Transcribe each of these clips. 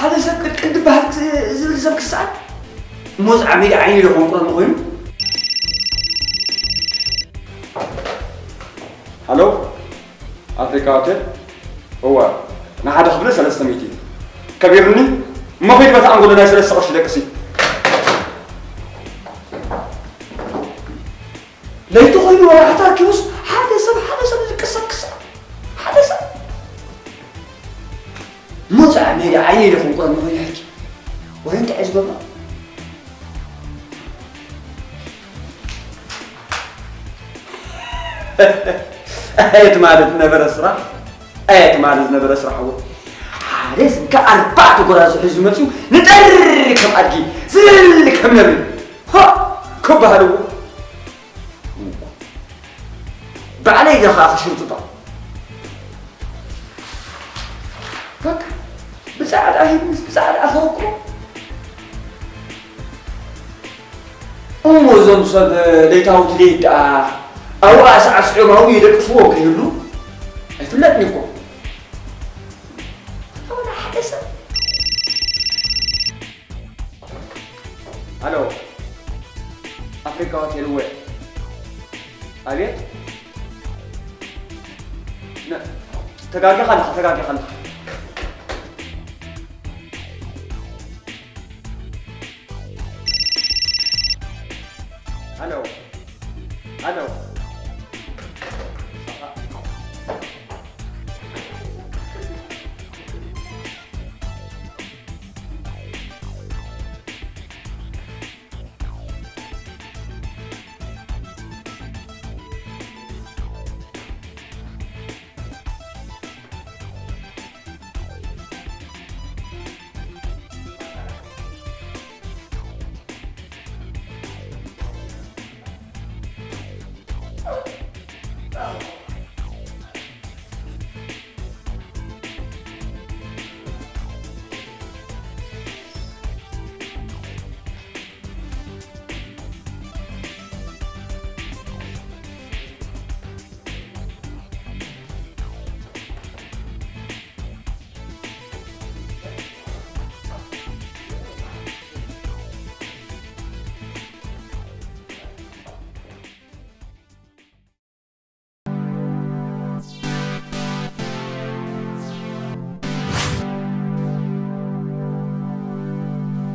ሓደ ሰብ ቅድቅድ ባህል ዝብል ሰብ ክስኣል? ሞዝዓ ሜዳ ዓይኒ ዶ ቆንቁረኒ ኮይኑ? ሃሎ፣ ኣፍሪካ ሆቴል? እወ፣ ንሓደ ክፍሊ ሰለስተ ሚእቲ። ከቢሩኒ? እሞ ኸይድ በታ ኣንጎሎ ናይ ሰለስተ ቅርሺ ደቅሲ። ለይቲ ኮይኑ ወራሕታ ኪውስ ሓደ ሰብ፣ ሓደ ሰብ ዝቅሰቅስ። ሓደ ሰብ። ሞዝዓ ሜዳ ዓይኒ ዶ ቆንቁረኒ ኮይኑ ሕጂ? ወረ እንታይ እዩ ዝገብሮ? ኣየት ማለት ነበረ ስራሕ? ኣየት ማለት ነበረ ስራሕ? እዎ። ሓደ ሰብ ከ ኣርባዕተ ጎራዙ ሒዙ መፂኡ ንጠር ከም ኣድጊ፣ ዝል ከም ነብሪ። ሆ! ክበሃል እዎ። ባዕለይ ኢለ ኸዓ ክሽምጥጦ። በቃ፣ ብጻዕዳ ሂብንስ ብጻዕዳ ኣኸብኩ። እሞ እዞም ሰብ ለይታዊ ድሌት ደኣ ኣብኡ ኣሳዕስዖም ኣብኡ የደቅስዎ ከይህሉ ኣይፍለጥን እኮ። ኣነ ሓደ ሰብ። ኣሎ፣ ኣፍሪካ ሆቴል እወ። ኣቤት። ነ-፣ ተጋጊኻ ኣለኻ፣ ተጋጊኻ ኣለኻ። ኣሎ፣ ኣሎ።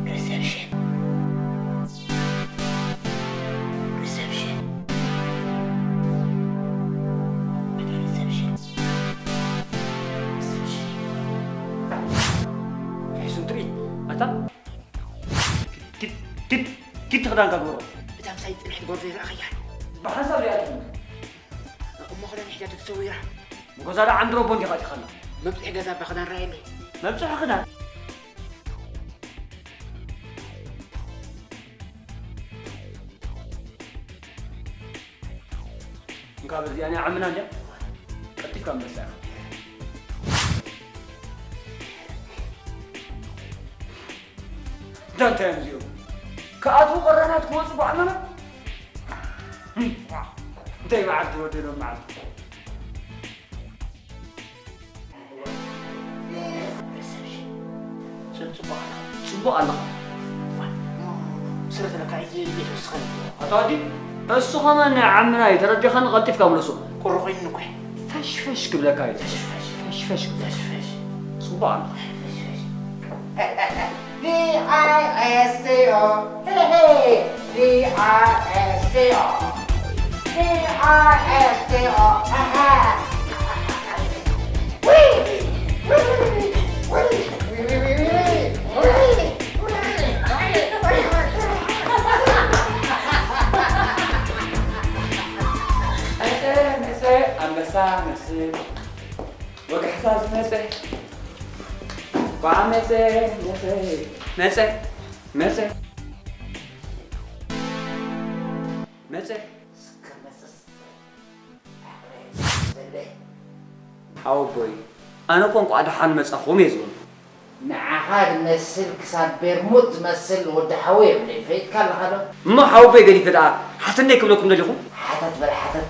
ሪሰፕሽን። ሪሰፕሽን። ሪሰፕሽን። ሪሰፕሽን። ሕሱም ትርኢት። ኣታ ኪድ፣ ኪድ፣ ኪድ፣ ኪድ ክዳንካ ግበሮ። እታ ምሳይ ጽንሕቲ ጎርዞ ይረኣኸያ። ብሓንሳብ ሪኣትኩም። እሞ ክዳን ሒዛቶ ተሰዊራ። ንገዛ ደኣ ዓንዲ ረቦ እንዲኻ ኣቲኻላ። መብጽሒ ገዛ እባ ክዳን ረኣየለይ። መብጽሒ ክዳን? እንካ በዚኣ ናይ ዓምና እንድያ። ቀልጢፍካ ምለሳ ኢኻ። እንዳ እንታይ እዮም እዚኦም? ክኣትዉ ቀረናት ክወጹ ብዓመና? እንታይ መዓልቲ ወደሎም መዓልቲ? ጽቡቕ ኣለኻ። ጽቡቕ ኣለኻ። ዋ፣ ስለ ዘለካ እዩ ዘይትወስኸኒ። ኣቶ ኣዲ፣ እሱ ኸማን ናይ ዓምና እዩ። ተረዲኻኒ፣ ቀልጢፍካ ምለሶ። ቁሪ ኮይኑኒ እኮ። ፈሽ ፈሽ ክብለካ እዩ። ፈሽ ፈሽ። ፈሽ ፈሽ ክብለካ። ፈሽ ፈሽ። ጽቡቕ ኣለኻ። ፈሽ ፈሽ። ቪ ኣይ ኤስ ቲ ኦ። ሄ ሄ። ቪ ኣይ ኤስ ቲ ኦ። ቪ ኣይ ኤስ ቲ ኦ። ሃ ሃ። ዊ! ዊ! መጸ፣ መጸ፣ ኣንበሳ መስል። ወጋሕታ ዝመጸ። ኳዓ መጸ፣ መጸ፣ መጸ፣ መጸ፣ መጸ። ሓወቦይ፣ ኣነ እኮ እንቋዕ ደሓን መጻኹም እየ ዝበልኩ። ንዓኻ ዝመስል ክሳብ ቤርሙድ ዝመስል ወዲ ሓወይ የብለይ፣ ፈይጥካ ኣለኻ ዶ? እሞ ሓወቦይ ገዲፈ ደኣ ሓትነይ ክብለኩም ደሊኹም? ሓተት በል ሓተት።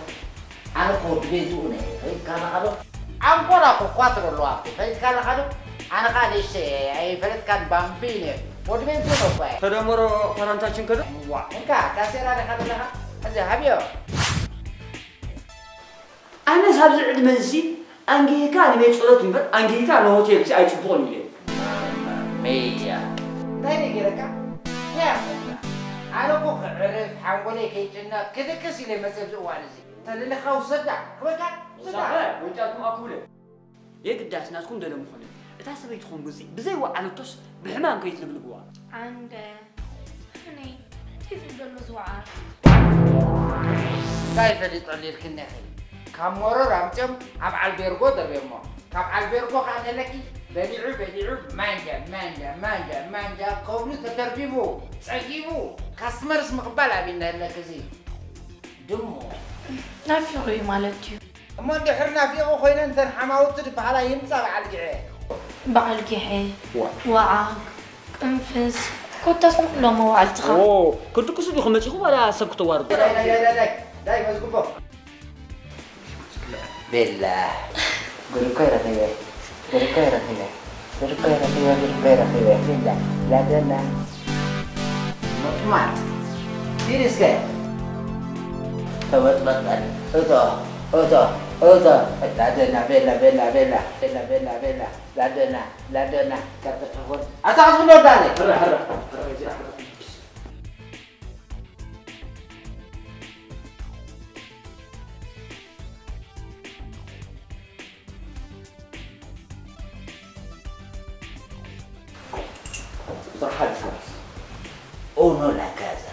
ኣነ እኮ ወዲ ቤትኡ ነየ፣ ፈይጥካ ኣለኻ ዶ? ኣንጎላ እኮ ኳትሮ ኣለዋ፣ ፈይጥካ ኣለኻ ዶ? ኣነ ኸኣ ንእሽተይ እየ፣ ኣይፈለጥካን ባምቢኖ። ወዲ ቤንዚኖ እኮ እየ። ተደመሮ ኳራንታችን ከዶ? እዋ፣ እንካ፣ ካሴራ ዲኻ ዘለኻ? ሕዚ ሃብዮ። ኣነስ ኣብዚ ዕድመ እዚ ኣንጊህካ ንቤት ጸሎት እምበር ኣንጊህካ ንሆቴል እዚ ኣይጽቡቕን ኢለ። ማማ ሚያ። እንታይ ደይ ገይረካ? እንታይ ኣኾንካ? ኣነ እኮ ክዕርፍ፣ ሓንጎለይ ከይጭነቕ፣ ክድቅስ ኢለ መጸ ኣብዚ እዋን እዚ። ተደለኻ ውሰዳ፣ ክበካ ውሰዳ። ወንጫኩም ኣኩለ። የግዳስ ናትኩም ደለ ምኾነ። እታ ሰበይትኹም ግዚ ብዘይ ወዓለቶስ ብሕማም ከይትልብልብዋ። ኣንደ፣ እኔ፣ እንታይ ዝብል ዘሎ ዝወዓል? እንታይ ፈሊጠሉ ኢልክኒ ኢኺ? ካብ መሮር ኣምፅኦም ኣብ ኣልቤርጎ ደርብዮሞ። ካብ ኣልቤርጎ ከዓ ነለኪ በሊዑ በሊዑ ማንጃ፣ ማንጃ፣ ማንጃ፣ ማንጃ ከብሉ ተተርቢቡ፣ ፀጊቡ፣ ካስትመርስ ምቕባል ኣብይና ኣለኪ እዚ ድሙ። ናፊቑ እዩ ማለት እዩ። እሞ እንድሕር ናፊቑ ኮይነ እንተን ሓማውቲ ዝበሃላ ይምፃ በዓል ጊዐ። በዓል ጊሐ፣ ዋ። ወዓግ፣ ቅንፍዝ፣ ኮታስ ንኹሎም መዋዕልትኻ። ኦ፣ ክትድቅሱ ዲኹም መፂኹም ዋላ ሰብ ክተዋርዱ? ዳይ፣ ዳይ፣ ዳይ፣ ዳይ፣ ዳይ፣ መዝግቦ። ቤላ፣ ጉድ እኮ ይረኺበ፣ ጉድ እኮ ይረኺበ፣ ጉድ እኮ ይረኺበ፣ ጉድ እኮ ይረኺበ፣ ቤላ፣ ላደና። ሞጥማጥ፣ ሂድ እስከ። ተበጥበጥ በል። እቶ፣ እቶ፣ እቶ። ላደና፣ ቤላ፣ ቤላ፣ ቤላ፣ ቤላ፣ ቤላ፣ ቤላ። ላደና፣ ላደና፣ ቀልጥፍ ኹን። ኣታ ክትብሎ ዳለ። ሕረ፣ ሕረ፣ ሕረ፣ እዚኣ ሕረ። ቁፅሪ ሓደ ስራሕ። ኡኖ ላካዛ።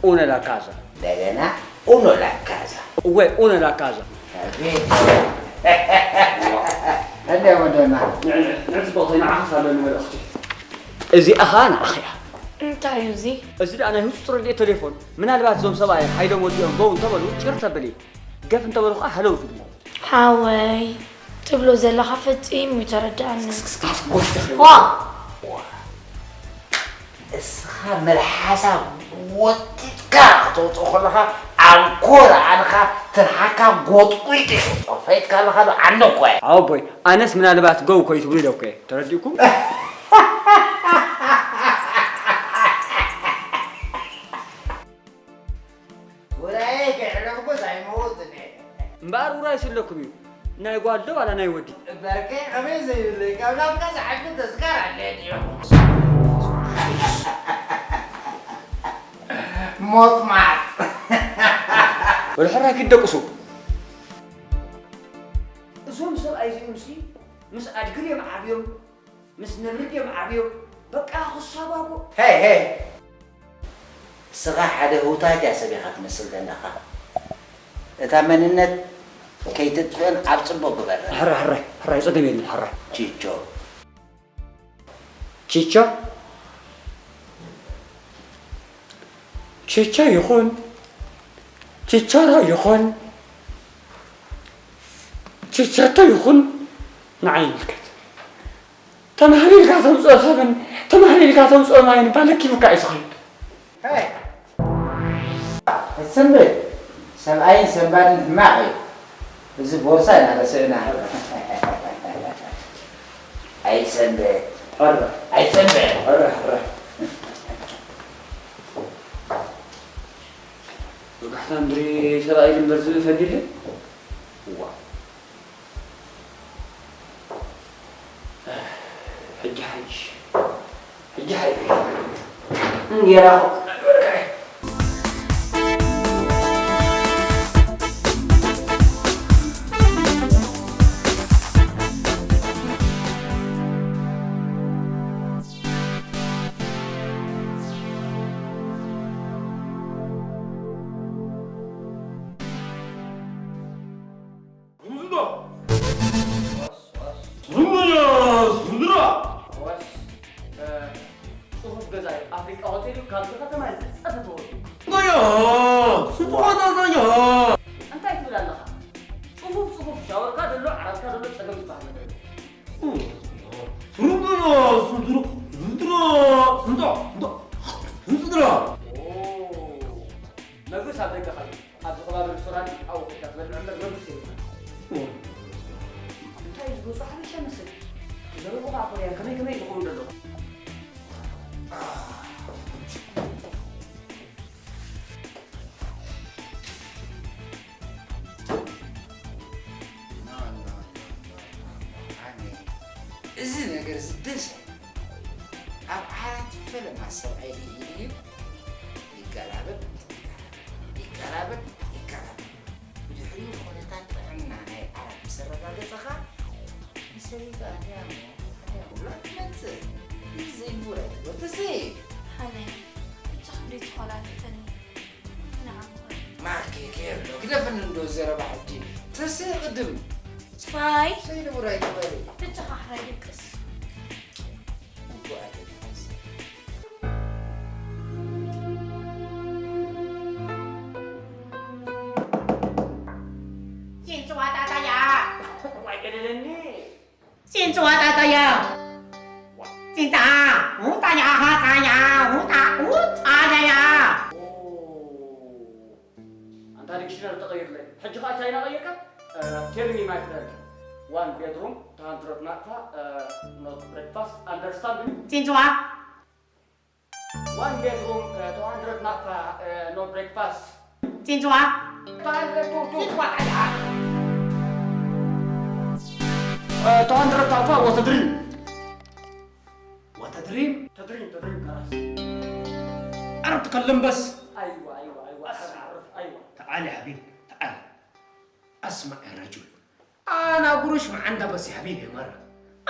ኡኖ ላካዛ። እንደገና ኡኖ ላካዛ። እወ፣ ኡኖ ላካዛ። ኣቤት። እንደ ወደና። ንዕ፣ ንዕ፣ ንዕ፣ ፅብቕተይ፣ ንዓኽስ ኣለኒ መልእኽቲ። እዚኣ ኸኣ ንዓኺ እያ። እንታይ እዩ እዚ? እዚ ደኣ ናይ ህጹጽ ረድኤት ቴሌፎን። ምናልባት እዞም ሰብኣይ ሓይሎም ወዲኦም ጎው እንተበሉ ጭር ተብል እየ። ገፍ እንተበሉ ኸኣ ሃለው ትብሉ። ሓወይ፣ ትብሎ ዘለኻ ፈጺሙ ይተረድኣኒ። ዋ! እስኻ መልሓሳ ወጢጥካ ከተውፅኦ ከለኻ ኣንኮር ኣንኻ ትርሓካ ጎጥቁይጥ ይወፅኦ። ፈይጥካ ኣለኻ ዶ? ዓንደ እኮ እየ። ኣቦይ፣ ኣነስ ምናልባት ጎው ከይትብሉ ኢለ እኮ እየ። ተረዲእኩም? ውራየይ ከይሕለፍኩስ ኣይመውትን እየ። እምበኣር ውራይ ስለኩም እዩ። ናይ ጓል ዶ ዋላ ናይ ወዲ? እምበርከ ከመይ ዘይብለይ፣ ካብ ናትካ ዝዓቢ ተዝካር ኣለኒ እዩ። ሞጥማጥ። ወደ ሕራይ ክትደቅሱ። እዞም ሰብኣይ እዚኦም ሲ ምስ ኣድጊ ድዮም ዓብዮም፣ ምስ ነብሪ ድዮም ዓብዮም፣ በቃ ክሳባቡ። ሄይ፣ ሄይ። እስኻ ሓደ ህውታጃ ሰብ ኢኻ ትመስል ዘለኻ። እታ መንነት ከይትጥፍእን ኣብ ጽቡቕ ግበራ። ሕራይ፣ ሕራይ፣ ሕራይ፣ ጸገም የለን፣ ሕራይ። ቺቾ። ቺቻ፣ ቺቻ ይኹን፣ ቺቻራ ይኹን፣ ቺቻቶ ይኹን፣ ንዓይ ይምልከት። ተማህር ኢልካ ተምፅኦ ሰብን ተማህር ኢልካ ተምፅኦ ማይን ባለኪ ብካ እዩ ዝኸይድ። ሄይ! ኣይትሰንብድ። ሰብኣይን ሰንባድን ሕማቕ እዩ። እዚ ቦርሳ ኢና ረሲዕና። ኣይትሰንብድ። ሕረ። ኣይትሰንብድ። ሕረ፣ ሕረ። ወጋሕታ እንድሪ ሰብኣይ ድንበር ዝብል ፈዲለ? እዋ። ሕጂ ሓይሽ። ሕጂ ሓይሽ። እንጌራ እኮ ነበርካ። ስንድያ፣ ስንድያ። ወስ፣ እ፣ ጽፉፍ ገዛ እዩ። ኣፍሪቃ ሆቴል እዩ። ካብዚ ከተማ ዝጸፈፈ ወዲ። ስንድያ፣ ስንድያ። እንታይ ትብል ኣለኻ? ጽፉፍ፣ ጽፉፍ ሻወርካ ዘሎ፣ ዓራትካ ዘሎ ጸገም ዝበሃል ነገር የለን። ስንድያ፣ ስንድያ፣ ስንድያ፣ ስንድያ፣ ስንድያ። ኦ፣ መግብስ ኣብ ደገ ኻዩ። ኣብዚ ከባቢ ሬስቶራንት ኣብኡ ኬድካ ትበልዕ እምበር መግብስ የብልካን። እም። እንታይ እዩ ዝገዝኦ ሓበሻ መስል? እቲ ዘረብኡ ኸዓ ኮርያን፣ ከመይ ፈለማ ሰብኣይ ድዩ ይገላበጥ ይገላበጥ ይገላበጥ። ብድሕሪኡ ኩነታት ጥዕና ናይ ዓራት ምስ ኣረጋገጸኻ፣ ንሰበይቱ ኣድያ እሞ ኣድያ ኩላ ትመጽእ። እዚ ዘይንቡር ኣይትበል። ትስኢ! ሃኒ፣ ብቻ ክንደይ ትኾላተፈኒ። ንዓኻ። ማኬ፣ ኬሎ፣ ግደፍኒ እንዶ ዘረባ ሕጂ። ትስኢ ቅድም። ፋይ። ዘይንቡር ኣይትበል። ብቻኻ ሕራይ ደቅስ። ሲንጽዋ ጣጣያ። ሲንጣ። ውጣያ፣ ሃጣያ፣ ውጣ፣ ውጣያ። ኣንታ ዲክሽነሪ ተቐይርለይ። ሕጂ ኸኣ ቻይና ቀይርካ? Uh, tell me, my friend. One bedroom, two hundred ናቕፋ, uh, not breakfast, understand me? ሲንጽዋ። One bedroom, uh, two hundred ናቕፋ, uh, no breakfast. ሲንጽዋ። Two hundred to, to. ሲንጽዋ። Uh, two hundred ናቕፋ, what a dream. What a dream. ተድሪም፣ ተድሪም፣ ከላስ። عرفت كلم بس. ኣይዋ፣ ኣይዋ፣ ኣይዋ፣ ዓረፍ፣ ዓረፍ፣ ኣይዋ። تعال يا حبيب، تعال. اسمع يا رجل. أنا قروش ما عندها بس يا حبيبي مرة.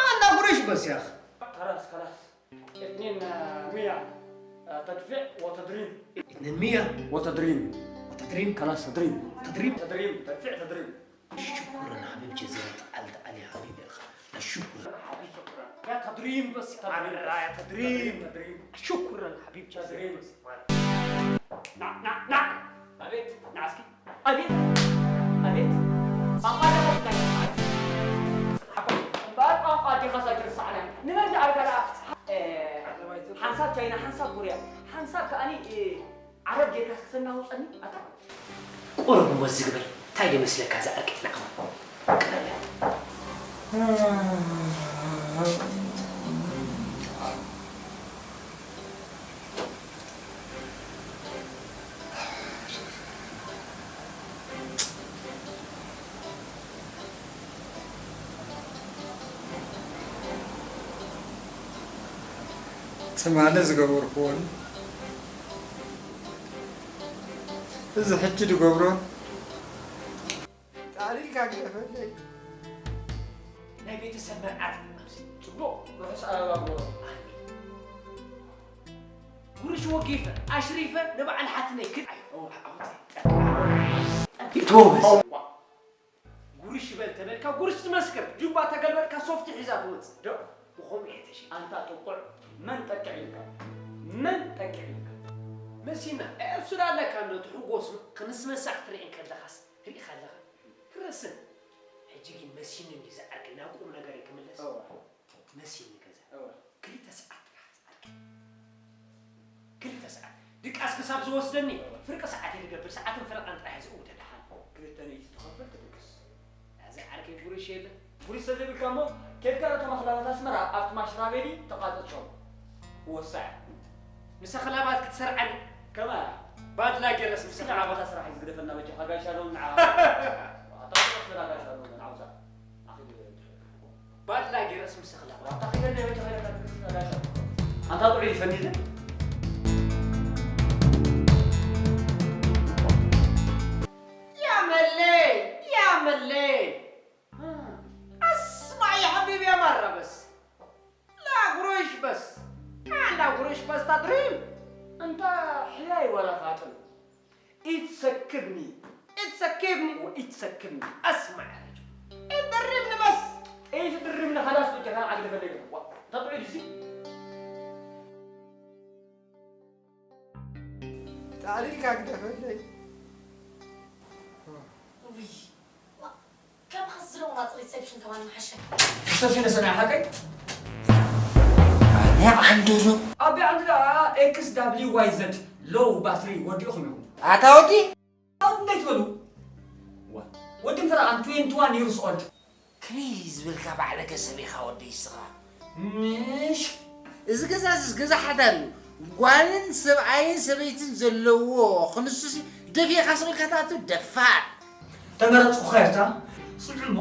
أنا قروش بس يا أخي. خلاص، خلاص. اتنين، آه، مية. آه، تدفع وتدريم. اتنين مية. وتدريم. وتدريم؟ خلاص، تدريم. تدريم؟ تدريم، تدفع، تدريم. شكرًا حبيب جزيرة. تعال، تعال يا حبيبي يا أخي. شكرًا. شكرًا. يا تدريم بس، يا تدريم بس. يا تدريم. تدريم، تدريم. شكرًا حبيب جزيرة. تدريم. ና፣ ና፣ ና። ኣቤት። ና እስኪ። ኣቤት። ኣቤት። ቋንቋ ዲኻ ትናገር ማለት? እምበኣር ቋንቋ ኣዴኻስ ኣይትርስዓናን። ንመን ደኣ ኣልካ ደኣ? እ፣ ሓንሳብ ቻይና፣ ሓንሳብ ኮርያ፣ ሓንሳብ ከኣኒ፣ እ፣ ዓረብ ጌርካ እስኪ ተናውጸኒ ኣታ። ቁሩብ እሞ ዝግ በል። እንታይ ዶ ይመስለካ እዛ ዓርከይ? ንዓ እሞ ቅረብ እያ። ትማሊ ዝገበርክዎን እዚ ሕጂ ዝገብሮን ቃል ኢልካ ግደፈለይ። ናይ ቤተሰብ መርዓት ኣብዚ። ጽቡቕ፣ ርሑስ ኣበባ ግበሮ። ኣሜን። ጉርሽ ወጊፈ፣ ኣሽሪፈ፣ ንበዓል ሓትነይ ክድ-፣ ኣይ፣ ኦ፣ ዓወተይ። ይእትዎ በስ። ዋ። ጉርሽ በል ተበልካ፣ ጉርሽ ትመስክር። ጁባ ተገልበጥካ፣ ሶፍቲ ሒዛ ትወጽእ። ዶ? ብኸምኡ እየ ተሸይጠ። ኣንታ ጥቁዕ፣ መን ጠቅዕ ኢልካ? መን ጠቅዕ ኢልካ? መሲና፣ ኤ፣ እሱ ዳ ኣለካ እንዶ፣ ትሕጎስ፣ ክንስነሳ ክትርኢ ከለኻስ፣ ርኢኻ ኣለኻ። ትረስን። ሕጂ ግን መሲኒ እንዲ ዝዓርከይ፣ ናብ ቁም ነገረይ ክምለስ። እዋ። መሲኒ ገዛ። እዋ። ክልተ ሰዓት ጥራሕ ዝዓርከይ። ክልተ ሰዓት። ድቃስ ክሳብ ዝወስደኒ፣ እዋ። ፍርቂ ሰዓት እየ ዝገብር፣ ሰዓትን ፈረቓን ጥራሕ እየ ዝእውደ ደሓን። ክልተ ሚእቲ ትኸፍል ትድቅስ። እዚ ዓርከይ ጉርሽ የለ። ጉርሽ ተዘይብልካ እሞ፣ ኬድካ ነቶም ኣኽላባት ኣስመራ ኣብቲ ማሽራቤዲ ተቓጸጾም። ወሳያ። ምስ ኣኽላባት ክትሰርዓኒ። ከማያ። ባድላ ገይረስ ምስ እስኪ ንዓ ኣኽላባት። ቦታ ስራሕ እዩ ዝግደፈና በጃኻ፣ ጋሻ ዶ ንዓ። ኣታ ስራሕ ስራ ጋሻ ዶ ንዓ ውጻእ። ኣኺ ዶ ባድላ ገይረስ ምስ ኣኽላባት። ኣታ ኺደለ በጃኻ ኢለካ ትግስና ጋሻ። ኣንታ ጥዑይ ፈኒለ። يا ملي، يا ملي. اسمع يا حبيبي يا مرة بس. لا قروش بس. أنا قروش بس تدريم. أنت حياي ولا فاطمة. إتسكبني. إتسكبني. وإتسكبني. اسمع يا رجل. إتدربني بس. إيش تدربني خلاص بجهان عقل فديك. تطعي لزي. تعالي لك عقل فديك. ውይ፣ ዋ፣ ከም ኸዚ ዝለውና ጽሬት ሰብሽን ከማን መሓሸ። ሰብሽን ሰና ሓቀይ? ኣነ ዓንደሎ። ኣቢ ዓንዲ ደኣ ኤክስ ዳብሊው ዋይ ዘድ ሎው ባትሪ ወዲእኹም ኢኹም። ኣታ ወዲ? ኣታ እንታይ ትበሉ? ዋ፣ ወዲ እንተ ደኣ twenty one years old። ከመይ ዝበልካ ባዕለገ ሰብ ኢኻ ወደይ እስኻ? ምሽ! እዚ ገዛ እዚስ ገዛ ሓዳር እዩ። ጓልን ሰብኣይን ሰበይትን ዘለዎ ክንሱሲ ደፊእካ ስቕ ኢልካ ትኣቱ ደፋር። ተመረጽኩ ኸርታ። ስምዑ እሞ፣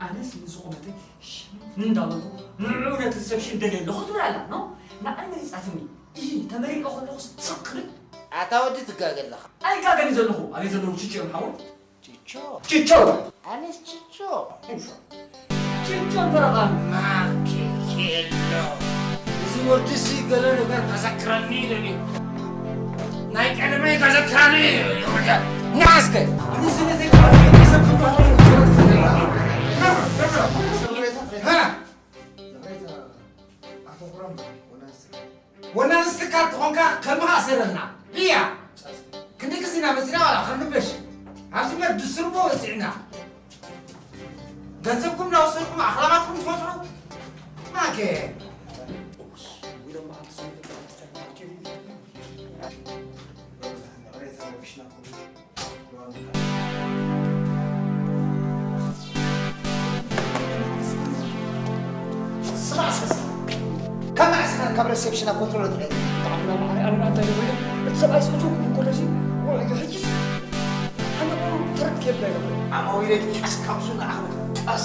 ኣነስ ንዝቑመተ ሽምን እንዳበልኩ ንዕኡ ነቲ ሰብ ሽም ደልየ ኣለኹ ትብል ኣላ፣ ኖ? ንዓይ መሪጻትኒ። እይ፣ ተመሪቀ ከለኹ ስቕ ክብል። ኣታ ወዲ ትጋገ ኣለኻ። ኣይጋገን ዘለኹ። ኣበይ ዘለዉ ችቸው ሓወይ? ችቾ። ችቸው። ኣነስ ችቾ። ችቸው ፈረቓን። ማርኬሎ። እዚ ወዲ ሲ ገለ ነገር ከዘክረኒ ይደሊ። ናይ ቀደመይ ከዘክረኒ ይደሊ። ናስከ። ወናንስ ትካል ትኾንካ ከልምኻ ኣሰረልና። ብያ። ክንዲ ክሲና መጺና ዋላ ክንብሽ። ኣብዚ መ ድስርቦ ወጺዕና። ገንዘብኩም እናወሰድኩም ኣኽላባትኩም ትፈጥሩ። ማኬ። ስማዕ እስከ፣ ካብ መዓስ ኢኻ ካብ ረሴፕሽን ኣብ ኮንትሮል ትርኢ? ብጣዕሚ ኢና ማዕረ። ኣነ ንኣንታይ ደወለ? እቲ ሰብኣይ ስእቱ ክብል ከሎ ሲ ውዑይ እዩ። ሕጂስ ሓንደቑ ተረፍ ከየብላ ይረኽቦ። ኣማዊለ ቀስ ካብ ሱና ዓቕሊ ቀስ።